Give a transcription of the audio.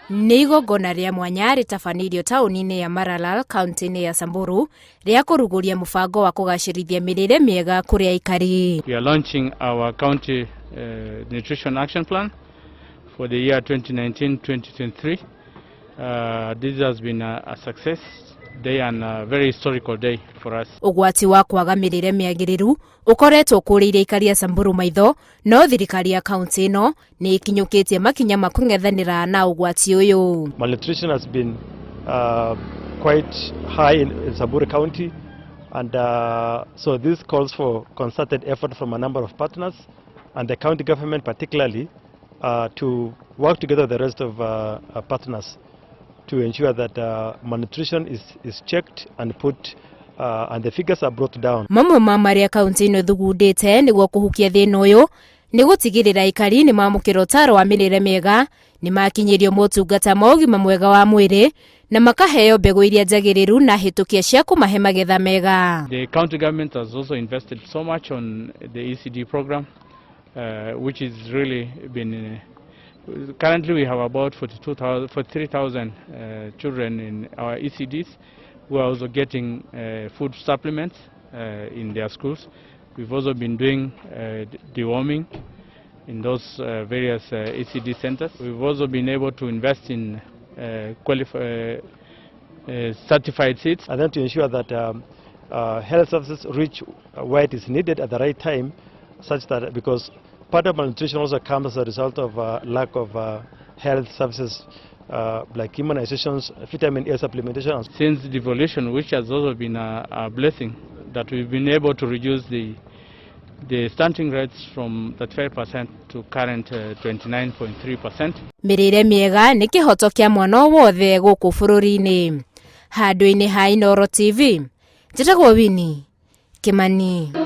Nĩ igongona rĩa mwanya rĩtabanĩirio taũni-inĩ ya Maralal kaunti-inĩ ya Samburu rĩa kũrugũria mũbango wa kũgacĩrithia mĩrĩre mĩega kũrĩ aikari. We are launching our county nutrition action plan for the year 2019-2023. This has been a success day and a very historical day for us. Ũgwati wa kwaga mĩrĩre mĩagĩrĩru ũkoretwo ũkũrĩire aikari a Samburu maitho, no thirikari ya kaunti ĩno nĩ ĩkinyũkĩtie makinya ma kũng'ethanĩra na ũgwati ũyũ. Malnutrition has been quite high in Samburu County, and so this calls for concerted effort from a number of partners and the county government particularly to work together with the rest of partners to ensure that malnutrition is checked and put and the figures are brought down. Mamwe ma marĩa kaunti ĩno ĩthugundĩte nĩguo kũhukia thĩna ũyũ nĩ gũtigĩrĩra aikari nĩ mamũkĩra ũtaro wa mĩrĩre mĩega, nĩ makinyĩrio motungata ma ũgima mwega wa mwĩrĩ na makaheo mbegũ iria njagĩrĩru na hĩtũkia cia kũmahe magetha mega. The county government has also invested so much on the ECD program, which is really been currently we have about 42,000, 43,000 children in our ECDs who are also getting food supplements in their schools. We've also been doing deworming in those various ECD centers. We've also been able to invest in certified seeds. And then to ensure that health services reach where it is needed at the right time, such that, because part of malnutrition also comes as a result of lack of health services like immunizations, vitamin A supplementation. Since devolution, which has also been a blessing, that we've been able to reduce the stunting rates from 35% to current 29.3%. Mĩrĩre mĩega nĩ kĩhoto kĩa mwana o wothe gũkũ bũrũri-inĩ. Handũ-inĩ ha Inooro TV, njĩtagwo Winnie Kimani.